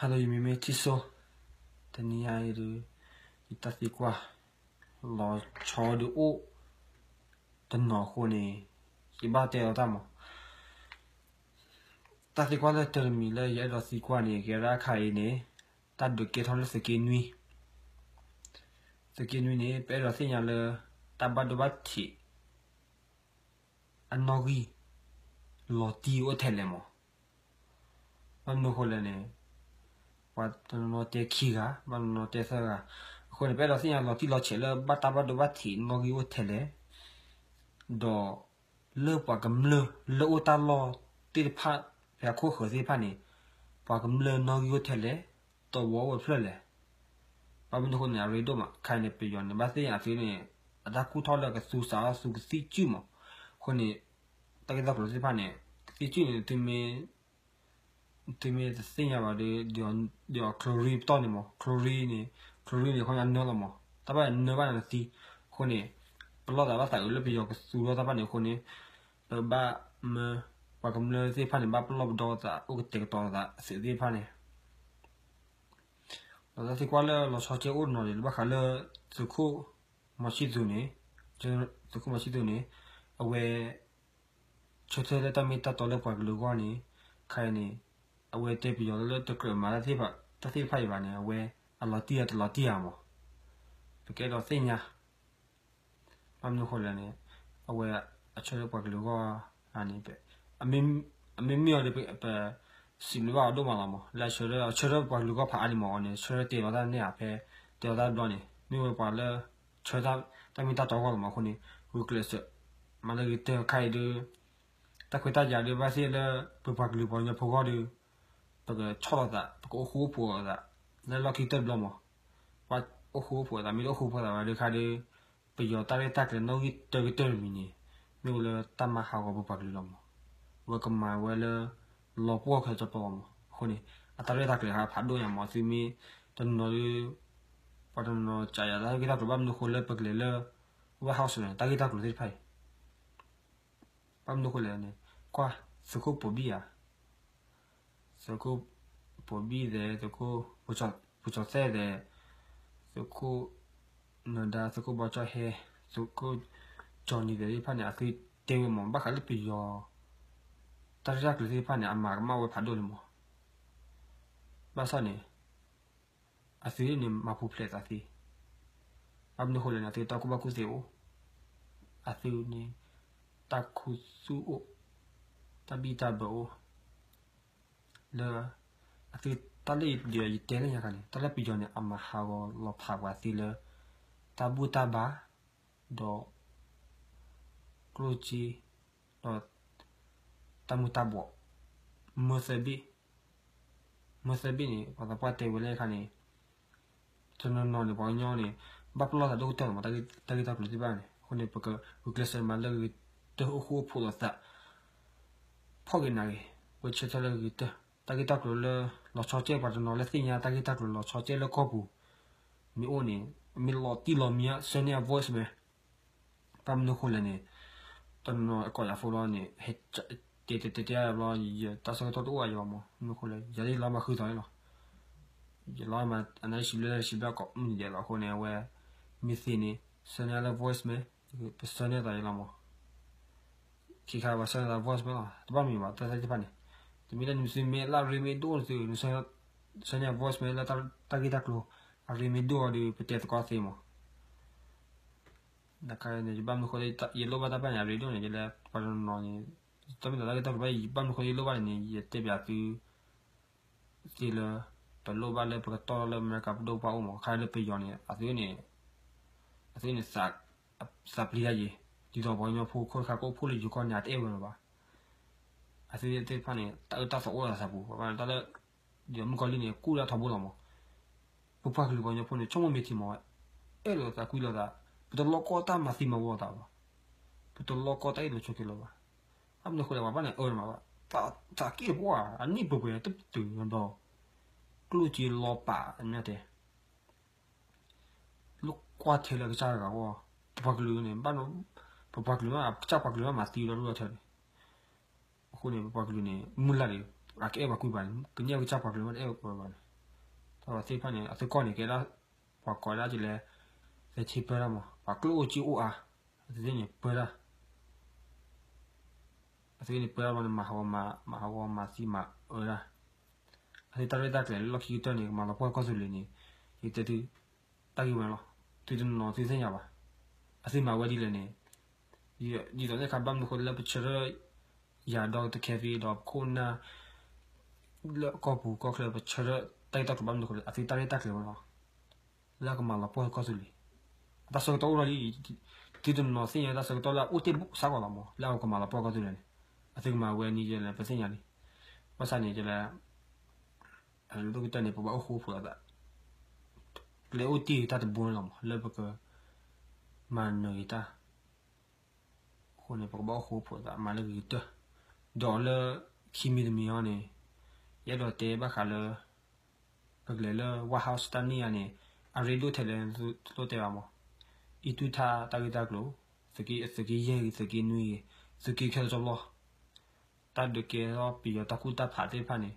Hello, ယမံၤမ့ၢ်ထံၣ်စိ, တနံၤညါအံၤဒီး ယတၢ်သံကွၢ်လီၤဆီဒုးအိၣ်တနီၤအဃိန့ၣ် ယဘၣ်တဲအီၤတၢ်မး. တၢ်သံကွၢ်လၢတၢ်တမံၤလၢယအဲၣ်ဒိးသံကွၢ်န့ၣ် ကဲဒၣ်အခါအံၤန့ၣ် တၢ်ဒုးကဲထီၣ်လၢသုးက့နွံ, သုးက့နွံန့ၣ် ပအဲၣ်ဒိးသ့ၣ်ညါလၢ တၢ်ဘၣ်ဒိဘၣ်ထံး အနီၣ်ဂံၢ် လီၤတံၢ်အိၣ်ထဲလဲၣ်မး. ဘၣ်မနုၤအဃိလဲၣ်န့ၣ် ပှၤတနီၤနီၤတဲခံဂၤ, ဘၣ်တနီၤနီၤတဲသၢဂၤ, အဃိန့ၣ် ပအဲၣ်ဒိးသ့ၣ်ညါလီၤတံၢ်လီၤဆဲးလၢဘၣ်တၢ်ဘၣ်ဒိဘၣ်ထံးနီၣ်ဂံၢ်အိၣ်ထဲလဲၣ်, ဒီးလၢပှၤကမျၢၢ်လၢအိၣ်တၢ်လီၢ်သ့ၣ်တဖၣ် ဖဲအခိၣ်ဃၢၤသ့ၣ်တဖၣ်န့ၣ် ပှၤကမျၢၢ်နီၣ်ဂံၢ်အိၣ်ထဲလဲၣ်, သဝီအိၣ်ဝဲဖျၢၣ်လဲၣ်. ဘၣ်မနုၤအဃိန့ၣ် အရ့ဒိၣ်မး ခါအံၤန့ၣ်ပယီၤန့ၣ် ဘၣ်သ့ၣ်ညါအသုန့ၣ် အတၢ်ကူၣ်ထီၣ်လၢကသူစးထီၣ်သူကသံၣ်စုၣ်မး. အဃိန့ၣ် တၢ်ဂ့ၢ်တၢ်ကျိၤသ့ၣ်တဖၣ်န့ၣ် ကသံၣ်စုၣ်န့ၣ် သုမ့ၢ်တသ့ၣ်ညါဘၣ်ဒီး ဒ်အီၤ chlorine ပတီၢ်န့ၣ်မး, chlorine န့ၣ် chlorine န့ၣ် ခီပညီနၢလီၤမး, တၢ်ဘၣ်နၢဘၣ်နသံ, အဃိန့ၣ် ပလီၢ်သးဘၣ်သးအုးလၢပယီၤကသူထီၣ်တၢ်ဘၣ်န့ၣ်အဃိန့ၣ် ပဘၣ်မၢ ပှၤကမျၢၢ်သ့ၣ်တဖၣ်န့ၣ် ဘၣ်ပလီၢ်ပဒီသး အိၣ်ကတဲာ်ကတီၤသးအသုးသ့ၣ်တဖၣ်န့ၣ် ဒီးတၢ်သံကွၢ်လၢလီၤဆီကဲအိၣ်တနီၤန့ၣ် လၢဘၣ်ဃးလၢ သုးခိၣ်မီၤဆံၣ်သူးန့ၣ်, သုးခိၣ်မီၤဆံၣ်သူးန့ၣ် အဝဲ ဆၢထၢၣ်လၢတၢ်မ့ၢ်တၢ်တီလၢပှၤကလုာ်အဂီၢ်န့ၣ် ခါအံၤန့ၣ် အဝဲတဲပယီၤလၢတကြၢးမၤတၢ်သ့ၣ်တဖၣ်အံၤဘၣ်န့ၣ် အဝဲအလီၤတံၢ်ဧါတလီၤတံၢ်ဧါမး ပကအဲၣ်ဒိးသ့ၣ်ညါ ဘၣ်မနုၤအဃိလဲၣ်န့ၣ် အဝဲအဆၢထၢၣ်ပှၤကလုာ်အဂီၢ်န့ၣ် အမ့ၢ်မ့ၢ်အီၤဒီး ပစံးဘျုးဘၣ်အီၤဒိၣ်မးလီၤမး လၢအဆၢထၢၣ် အဆၢထၢၣ်ပှၤကလုာ်အဂီၢ်ဖးအါန့ၣ်မးအီၤန့ၣ် ဆၢထၢၣ်တဲလီၤတၢ်န့ၣ်ဧါ ဖဲတဲလီၤတၢ်တဘျီန့ၣ် မ့ၢ်ဝဲပှၤလၢ ဆၢတၢ်မ့ၢ်တၢ်တီအဂီၢ်လီၤမးအဃိန့ၣ် ဂုာ်ကျဲးစၢး မၤလၢဂ့ၤကတၢၢ်ခါအံၤဒီး တၢ်ခွဲးတၢ်ယာ်ဒီးဘၣ်သ့ၣ်လၢ ပပှၤကလုာ်ပှၤကညီဖိအဂီၢ်ဒီး ပကဆီၣ်လီၤသး ပကအိၣ်ဃူအိၣ်ဖိးအသး လၢလီၢ်ခံကတၢၢ်တဘျီမး ပှၤအိၣ်ဃူအိၣ်ဖိးအသး မ့ၢ်တအိၣ်ဃူအိၣ်ဖိးသးဘၣ်ဒီးခါဒီး ပယီၤတၢ်ရဲၣ်တၢ်ကျဲၤနီၣ်ဂံၢ်တၢကတၢၢ်တမံၤန့ၣ် မ့ၢ်ဝဲလၢတၢ်မၤဟးဂီၤပပှၤကလုာ်လီၤမး ဝဲကမၤဝဲလၢ လီၤပှီၢ်ခဲကၠီပီမး အဃိန့ၣ် အတၢ်ရဲၣ်တၢ်ကျဲၤဟးဖးဒိၣ်ညါမး သုမ့ၢ်တနီၤဒီး ပှၤတနီၤနီၤကးယၤတၢ်ဂ့ၢ်တၢ်ကျိၤ ဘၣ်မနုၤအဃိလၢပကလဲၤလၢ White House န့ၣ် တၢ်ဂ့ၢ်တၢ်ကျိၤသ့ၣ်တဖၣ်အံၤ ဘၣ်မနုၤအဃိလဲၣ်န့ၣ် ကွၢ် သုးခိၣ်ပိာ်ဘံၣ်ဧါ သုးခိၣ်ပိာ်ဘံၣ်သဲး သုးခိၣ် ပူၤကၠီၤသဲးသဲး သုးခိၣ် နဒါ သုးခိၣ်ဘီကၠီၣ်ဟဲ သုးခိၣ် ကၠီၤနံၤသဲးသ့ၣ်တဖၣ်န့ၣ် အသုတဲဝဲမး ဘၣ်ဃးလၢပယီၤ တၢ်ရဲၣ်တၢ်ကျဲၤသ့ၣ်တဖၣ်န့ၣ် အမၤကမၣ်ဝဲဖးဒိၣ်လံမး ဘၣ်ဆၣ်န့ၣ် အသုန့ၣ်မၤပူၤဖျဲးသးသ့ ဘၣ်မနုၤအဃိလဲၣ်န့ၣ် အသုတၢ်ကူၣ်ဘၣ်ကူၣ်သ့အိၣ် အသုန့ၣ် တၢ်ခူသူၣ်အိၣ် တၢ်ဘံၣ်တၢ်ဘၢအိၣ် လၢ အသုတၢ်လၢယတဲလၢညါခါန့ၣ် တၢ်လၢပယီၤန့ၣ် အမၤဟးဂီၤလီၤဖးပှၤသ့လၢ တၢ်ဘူၣ်တၢ်ဘါ ဒီး ကျိၣ်စ့ ဒီး တၢ်မုၢ်တၢ်ဘှီး မၢသၢဘ့ၣ် မၢသၢဘ့ၣ်န့ၣ် ပှၤသးပှၢ်တဲဝဲလၢခါန့ၣ် တနီၤနီၤန့ၣ် ပှၤကညီန့ၣ် ဘၣ်ပလီၢ်သးဒိၣ်ကတၢၢ်လီၤမး တၢ်ဂ့ၢ်တၢ်ကျိၤသ့ၣ်တဖၣ်န့ၣ် အဃိန့ၣ် ပကဂုာ်ကျဲးစၢးမၤလၢဂ့ၤကတၢၢ်အိၣ်ဃူအိၣ်ဖိးလိာ်သး ဖီၣ်က့ၤနၤဂ့ၤ ဝဲဆၢထၢၣ်လၢဂ့ၤကတၢၢ် တၢ်ဂ့ၢ်တၢ်ကျိၤလၢ လီၤဆီကဲပှၤတနီၤလၢသ့ၣ်ညါတၢ်ဂ့ၢ်တၢ်ကျိၤလီၤဆီကဲလၢကီၢ်ပူၤ မ့ၢ်အိၣ်န့ၣ် မ့ၢ်လီၤတံၢ်လီၤမံၤ ဆှၢန့ၢ်အ voice မ့ၢ် ဘၣ်မနုၤအဃိလဲၣ်န့ၣ် တနီၤနီၤအကိးယၤဖိလီၤန့ၣ် ဟဲ တဲတဲတဲတဲဘျီ ယတၢ်ဆၢကတီၢ်တအိၣ်ဘၣ်ယၤဘၣ်မး မနုၤအဃိလဲၣ် ယၤဒ်လီၤမၤဃုသီန့ၣ်လီၤ ယလီၤမး အနၢ်စံးဘျဲၣ်စံးဘျဲၣ်ကိးမုၢ်နံၤဒဲးလီၤ အဃိန့ၣ် အဝဲ မ့ၢ်သ့န့ၣ် ဆှၢန့ၢ်လၢ voice မ့ၢ် ပဆှၢန့ၢ်သးယလီၤမး ခံခါပှၤဆှၢန့ၢ်သး voice မ့ၢ်လီၤ တဘၣ်မံၤဘၣ် တၢ်သ့ၣ်တဖၣ်န့ၣ် တမ့ၢ်လၢနသုမ့ၢ်လၢအရ့မ့ၢ်ဒိၣ်န့ၣ်သု နဆှၢန့ၢ် voice မ့ၢ်လၢတၢ်ဂ့ၢ်တၢ်ကျိၤ အရ့မ့ၢ်ဒိၣ်အီၤဒီး ပတဲသကိးသ့မး နခါန့ၣ် ယဘၣ်မနုၤဃိ ယလိၣ်ဘၣ်တၢ်ပာ်န့ၣ် အရ့ဒိၣ်န့ၣ် ယလဲၤပှၤတနီၤနီၤန့ၣ် တမ့ၢ်လၢတၢ်ဂ့ၢ်တၢ်ကျိၤဘၣ် ယဘၣ်မနုၤဃိ ယလိၣ်ဘၣ်န့ၣ် ယတဲပၠးသု သ့လၢ ပလိၣ်ဘၣ်လၢပကတီၢ်လၢအမဲရကၤပဒိၣ်ပပှၢ်အိၣ်မး ခါလၢပယီၤန့ၣ် အသုန့ၣ် အသုန့ၣ် သးပျံၤတၢ်ယံၤ ဒ်သိးပှၤကညီဖိခိၣ်တခါကအိၣ်ဖှိၣ်လၢယိၤကီၢ်န့ၣ် အတအဲၣ်ဝဲလၢၤဘၣ် အသုသ့ၣ်တဖၣ်န့ၣ် တၢ်အၢတၢ်သီအိၣ်ဒီးသးပူၤ ပှၤဘၣ်တၢ်လၢ ဒ်မုၣ်ကီၤလံၢ်န့ၣ် ကူၣ်လၢထီဘိလီၤမး ပပှၤကလုာ်ပှၤကညီဖိန့ၣ် ဆိကမိၣ်မ့ၢ်ထံမးဝဲ အဲၣ်လိာ်သးကွံလိာ်သး ပတလိၣ်ကီတၢ်မၤသံမၤဝီသးဘၣ် ပတလိၣ်ကီတၢ်အ့ၣ်လိာ်ဆိးက့လိာ်ဘၣ် ဘၣ်မနုၤဃိလဲၣ် ပှၤဘၣ်န့ၣ်အၢမးဘၣ် သးက့ၢ်ပှၢ် အနံၣ်ပှဲၤပှဲၤတပတုာ်ဘျီ ကျိၣ်စ့လီၤပာ်အမ့ၢ်တဲ လိၣ်ကွၢ်ထဲလၢကစၢ်တဂၤဃီ ပပှၤကလုာ်န့ၣ် ပပှၤကလုာ်မး ကစၢ်ပှၤကလုာ်မးမၤသံလီၤလိၣ်လီၤထၢန့ၣ် အဃိန့ၣ် ပပှၤကလုာ်န့ၣ် မုၢ်လၢ်န့ၣ် အကအဲၣ်ပှၤကွံာ်ဘၣ်န့ၣ် ကညၣ်ကစၢ်ပှၤကလုာ်မ့ၢ်တအဲၣ်ပှၤဘၣ်န့ၣ်, တၢ်သ့ၣ်တဖၣ်န့ၣ် အသုးကီၢ်န့ၣ် ကဲဒၣ် ပှၤကိးဒၣ်ကလဲၤ သဲထံပၢတၢ်မး, ပှၤကျိၣ်အိၣ်စ့အိၣ်အါ, အသုးသ့ၣ်န့ၣ်ပၢတၢ် အသုးန့ၣ်ပၢတၢ်ဘျီန့ၣ် မၤဟးဂီၤမၤ မၤဟးဂီၤမၤသံမၤအၢတၢ်, အသုးတၢ်ရဲၣ်တၢ်ကျဲၤလၢလီၢ်ခံကတၢၢ်န့ၣ် ကမၤလီၤပှီၢ်ကီၢ်သူလ့ၤန့ၣ်, ယတဲသု တၢ်ဂ့ၢ်ဝဲလီၤ, သုတနီၤသုသ့ၣ်ညါဘၣ်, အသုးမၤဝဲဒ်လဲၣ်န့ၣ်, ဒ်သိးန့ၣ်ခါ ဘၣ်မနုၤဃိလၢပဆၢထၢၣ် ယၤဒီးတခဲသ့ဒီးပခိၣ်နၢ် လၢကီၢ်ပူၤကီၢ်ချၢ ပဆၢထၢၣ်တၢ်ဂ့ၢ်တၢ်ကျိၤဘၣ်မနုၤဃိလၢ အသုးတၢ်ရဲၣ်တၢ်ကျဲၤဝဲလီၤ, လၢကမၤလီၤပှီၢ်ကီၢ်သူလ့ၤ, အတၢ်ဆၢကတီၢ်အိၣ်ထီၣ်လံ, သုတနီၤသ့ၣ်ညါတၢ်ဆၢကတီၢ်လၢအအိၣ်တ့ၢ်စးကီးလီၤမး လၢအကမၤလီၤပှီၢ်ကီၢ်သူလ့ၤန့ၣ်, အသုးကမၤဝဲန့ၣ်ယဲလၢပသ့ၣ်ညါလံ, ဘၣ်ဆၣ်န့ၣ် ယလဲၤ အဒိၣ်ကတၢၢ်န့ၣ် ပဘၣ်အိၣ်ဃူအိၣ်ဖိးလိာ်သး, ကျဲအိၣ်တ့ၢ်တၢ်တဘိန့ၣ်လီၤမး လၢပက မၤနၢၤက့ၤတၢ်, အဃိန့ၣ် ပကဘၣ်အိၣ်ဃူအိၣ်ဖိးလိာ်သး မၤလၢဂ့ၤကတၢၢ်, ဒီးလၢခံမံၤတမံၤအံၤန့ၣ်, ယအဲၣ်ဒိးတဲဘၣ်ဃးလၢ ပကလဲၤလၢ White House တၢ်န့ၢ်ယၤန့ၣ်, အရ့ဒိၣ်ထဲလဲၣ် တလိၣ်တဲဘၣ်မး, အံၣ်တူၢ်ထၣ်တၢ်ဂ့ၢ်တၢ်ကျိၤ, သုးက့ယဲၢ်ဂ့ၤ သုးက့နွံဂ့ၤ, သုးက့ခဲလၢာ်တဘျီ, တၢ်ဒုးကဲထီၣ်ပယီၤတၢ်ကူၣ်တၢ်ဖးသ့ၣ်တဖၣ်န့ၣ်,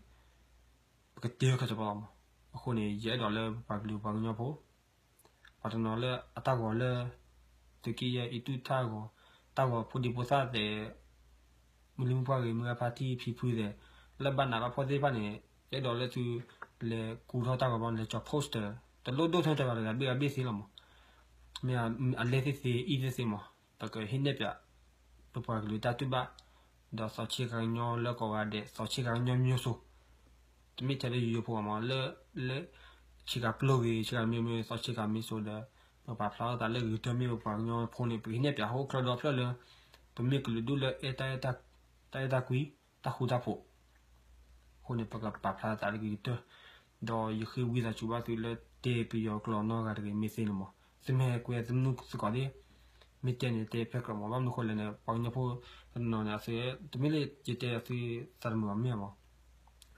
ပကတဲခဲလၢာ်တဘျီလီၤမး, အဃိန့ၣ် ယအဲၣ်ဒိးလၢပပှၤကလုာ်ပှၤကညီဖိ ပှၤတနီၤလၢအတၢ်ဂီၤလၢ သုးက့ယဲၢ်အံၣ်တူၢ်ထၣ်ဂီၤ, တၢ်ဂီၤဖိဒံဖိသၣ်သဲး, မုၢ်လံမုၢ်ပှၢ်ဂ့ၤ မုၢ်ဂၤဖါတံၢ်ဖံဖုသဲး, လၢဘၣ်နးဘၣ်ဖှီၣ်သ့ၣ်တဖၣ်န့ၣ်, ယအဲၣ်ဒိးလၢသုလဲၤကူထီၣ်တၢ်ဂီၤဘျီန့ၣ် လဲၤကၠီၤ poster, တလိၣ်ဒိၣ်ထီၣ်တဲဘၣ်တဂၤဘ့ၣ်ဂၤဘ့ၣ်သ့လီၤမး, မ့ၢ်အလဲသ့ၣ်သ့ အံၣ်သ့ၣ်သ့မး, ပကဟံးန့ၢ်ပၠး ပပှၤကလုာ်တၢ်တူၢ်ဘၣ်, ဒီးသီဆံးကညီလၢကိးဂၤဒဲး သီဆံးကညီမျိုးစိ, တမ့ၢ်ထဲလၢယိယိဖိဘၣ်မး လၢ လၢ ဆ့ကၤပျိၢ်ဂ့ၤ ဆ့ကၤမ့ၢ်မ့ၢ် သီဆံးကၤမ့ၢ်စိဒီး ပပာ်ဖျါထီၣ်သးလၢဂ့ၤကတၢၢ်မ့ၢ်ပပှၤကညီဖိန့ၣ် ပကဟံးန့ၢ်ပၠးဟီၣ်ခိၣ်ချၢဒီဖျၢၣ်လၢ ပမ့ၢ်ကလုာ်ဒူၣ်လၢအဲၣ်တၢ်အဲၣ်တၢ်ကွံ တၢ်ဃူတၢ်ဖိး အဃိန့ၣ် ပကပာ်ဖျါသးလၢဂ့ၤကတၢၢ်, ဒီးယဃ့ဝံသးစူၤဘၣ်သုလၢတဲပယီၤကျိာ်နီတဂၤတဂ့ၤ မ့ၢ်သ့န့ၣ်မး, သုမ့ၢ်ဟဲကွဲသုမုၣ်သုကိးသ့ၣ်, မ့ၢ်တဲန့ၣ်တဲဖဲကြၢးမး ဘၣ်မနုၤဃိလဲၣ်န့ၣ် ပှၤကညီဖိတနီၤန့ၣ် အသုတမ့ၢ်လၢယတဲအသုသးတမုာ်ဘၣ်မ့ၢ်မး,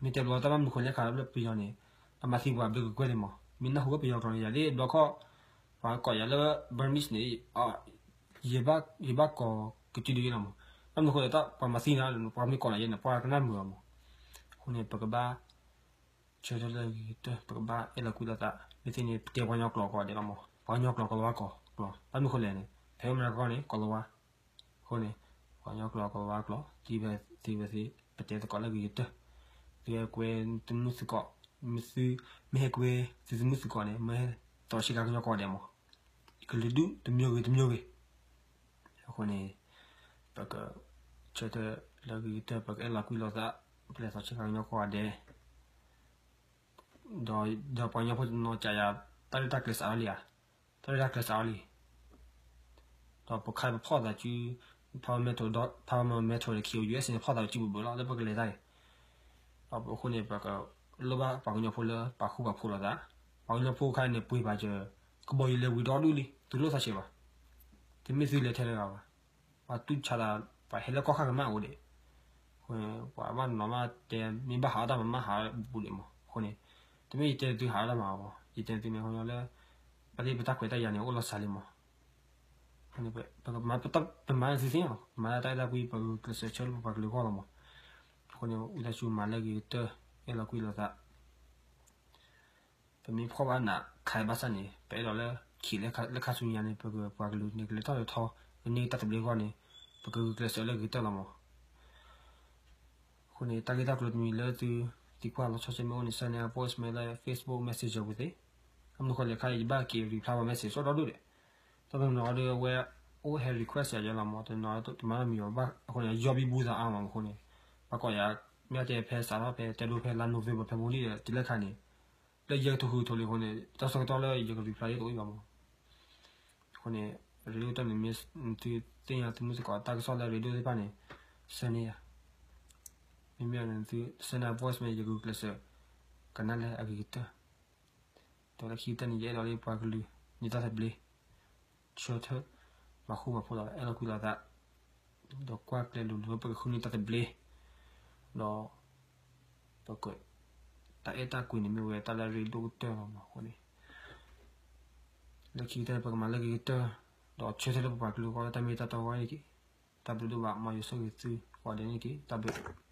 မ့ၢ်တဲဘျီတၢ်ဘၣ်မနုၤဃိလဲၣ်ခါလၢပယီၤန့ၣ် အမၤသံပှၤဘျုးကကွဲၢ်န့ၣ်မး, မ့ၢ်နၢ်ဟူဝဲပယီၤကျိာ်န့ၣ် ယၤဒ်ဘျီခီၣ် ပှၤကိးယၤလၢ Burmese န့ၣ် ယဘၣ်ကိးကတုၤဒ်အံၤလီၤမး, ဘၣ်မနုၤဃိလဲၣ် ပှၤမၤသံနၤ ပှၤမ့ၢ်ကိးနၤယဲန့ၣ် ပှၤကနၣ်မုာ်လီၤမး, အဃိန့ၣ် ပကဘၣ် ဆၢထၢၣ်လၢဂ့ၤကတၢၢ် ပကဘၣ်အဲၣ်လီၤကွံလီၤသး, မ့ၢ်သ့န့ၣ် ပတဲပှၤကညီကျိာ်ကိးဂၤဒဲးလီၤမး, ပှၤကညီကျိာ်ကိးလီၤဝါကိးကျိာ်, ဘၣ်မနုၤဃိလဲၣ်န့ၣ် ဖဲအမဲရကီၢ်န့ၣ် ကိးလီၤဝါ, အဃိန့ၣ် ပှၤကညီကျိာ်ကိးလီၤဝါကျိာ် သံဝဲသ့ဝဲသ့ ပတဲသကိးလၢဂ့ၤကတၢၢ်, သုဟဲကွဲသုမုၣ်သုကိး, မ့ၢ်သု မ့ၢ်ဟဲကွဲသုမုၣ်သုကိးန့ၣ် မ့ၢ်ဟဲသီဆ့ကၤကညီကိးဂၤဒဲးမး, ကလုာ်ဒူၣ်တမျိုးဂ့ၤတမျိုးဂ့ၤ အဃိန့ၣ် ပက ဆၢထၢၣ်လၢဂ့ၤကတၢၢ် ပကအဲၣ်လီၤကွံလိာ်သး, ပလဲၤသီဆ့ကၤကညီကိးဂၤဒဲး, ဒီး ဒီးပှၤကညီဖိတနီၤကးယၤ တၢ်ရဲၣ်တၢ်ကျဲၤစးထီၣ်လံဧါ, တၢ်ရဲၣ်တၢ်ကျဲၤစးထီၣ်လံ, ဒီးပခါပဖီၣ်သးစု power metal ဒီး power metal ဒီး ခ့ယိၤ ယူၢ်အ့ၣ်စ့န့ၣ် ဖီၣ်သးစုဘူးဘူးလီၤ လၢပကလဲၤတၢ်အံၤ, ဒီးအဃိန့ၣ် ပကလိၣ်ဘၣ်ပှၤကညီဖိလၢပာ်ဃူပာ်ဖိးလိာ်သး, ပှၤကညီဖိခါန့ၣ် ပှ့ၤပာ်စၢၤ ကဘီယူၤလဲၤဝံၤဒီဒူၣ်လံ သုလိၣ်သးဆံးဘၣ်, တမ့ၢ်သုလဲၤထဲတဂၤဘၣ်, ပှၤတူၢ်ဆါသး ပှၤဟဲလၢကီၢ်ခါကမၣ်အိၣ်ဒံး, ပှၤဘၣ်နီၤမးတဲ မ့ၢ်ဘၣ်ဟးအီၣ်တၢ်မၤမးဟးဘူးဒံးမး, အဃိန့ၣ် တမ့ၢ်ယတဲသုဟးအီၣ်တၢ်မၤအီၤမး, ယတဲသုမ့ၢ်ခီညီလၢ ပလၢပတၢ်ခွဲးတၢ်ယာ်န့ၣ် အိၣ်လီၤစှၤလံမး, ပမၤပမၤသုသ့ၣ်ညါလီၤ, ပမၤတၢ်အဲၣ်တၢ်ကွံ ပဂုာ်ကျဲးစၢးဆၢလၢပပှၤကလုာ်အဂီၢ်လီၤမး, အဃိန့ၣ် ဝံသးစူၤမၤလၢဂ့ၤကတၢၢ် အဲၣ်လီၤကွံလိာ်သး ပမ့ၢ်ဖှီၣ်ဘၣ်နးခးဘၣ်ဆၣ်န့ၣ် ပအဲၣ်ဒိးလၢခံးလၢခါဆူညါန့ၣ် ပကပှၤကလုာ်န့ၣ် ကလဲၤထီၣ်လဲၤထီ ကန့ၢ်တၢ်သဘျ့အဂီၢ်န့ၣ် ပကဂုာ်ကျဲးစၢးလၢဂ့ၤကတၢၢ်လီၤမး, အဃိန့ၣ် တၢ်ဂ့ၢ်တၢ်ကျိၤတမံၤလၢသုသံကွၢ်လီၤဆီဆီမ့ၢ်အိၣ်န့ၣ် စဲန့ၢ် voice မ့ၢ်လၢ Facebook Messenger ပူၤသ့, ဘၣ်မနုၤဃိလဲၣ်ခါအံၤ ယဘၣ်က့ၤ reply ပှၤ message စီဒီဒူၣ်ဒံး, တနီၤနီၤဒီးအဝဲအိၣ်ဟဲ request ယၤယဲလီၤမး, တနီၤတမၤတၢ်မံၤအီၤဘၣ်အဃိန့ၣ် ယီဘံဘူသးအါမးအဃိန့ၣ်, ပှၤကိးယၤ မ့ၢ်တဲဖဲစးထီၣ်ဖဲတဲဒိဖဲလါ November ဖဲမူလံဒီး တုၤလၢခါန့ၣ် လၢယကတဟူးထိးလံအဃိန့ၣ် တၢ်ဆၢကတီၢ်လၢယက reply ယတအိၣ်အံၤဘၣ်မး, အဃိန့ၣ် ရ့ဒိၣ်ကတၢၢ်န့ၣ် မ့ၢ်သုသ့ၣ်ညါသုမုၢ်သကိးတၢ်ကစီၣ်လၢရ့ဒိၣ်သ့ၣ်တဖၣ်န့ၣ် စဲန့ၢ်ယၤ, မ့မ့ၢ်သုစဲန့ၢ် voice မ့ၢ် ယဂုာ်ကျဲးစၢး ကနၣ်လၢအဂ့ၤကတၢၢ်, ဒီးလၢခံကတၢၢ်န့ၣ် ယအဲၣ်ဒိးလၢပှၤကလုာ်န့ၢ်တၢ်သဘျ့ ဆၢထၢၣ် ပာ်ဃူပာ်ဖိးဒီး အဲၣ်လီၤကွံလိာ်သး, ဒီးကွၢ်ကျဲလိၤလိၤလၢပကဃုန့ၢ်တၢ်သဘျ့, ဒီး ပက တၢ်အဲၣ်တၢ်ကွံန့ၣ်မ့ၢ်ဝဲတၢ်လၢအရ့ဒိၣ်ကတၢၢ်လီၤမးအဃိန့ၣ်, လၢခံကတၢၢ်ပကမၤလၢဂ့ၤကတၢၢ်, ဒီးဆၢထၢၣ်လၢပပှၤကလုာ်အဂီၢ်လၢတၢ်မ့ၢ်တၢ်တီအဂီၢ်န့ၣ်တက့ၢ်. တၢ်ဘျုးဒိၣ်ဘၣ် မ်ယွၤဆိၣ်ဂ့ၤသုကိးဂၤဒဲးန့ၣ်တက့ၢ်. တၢ်ဘျုး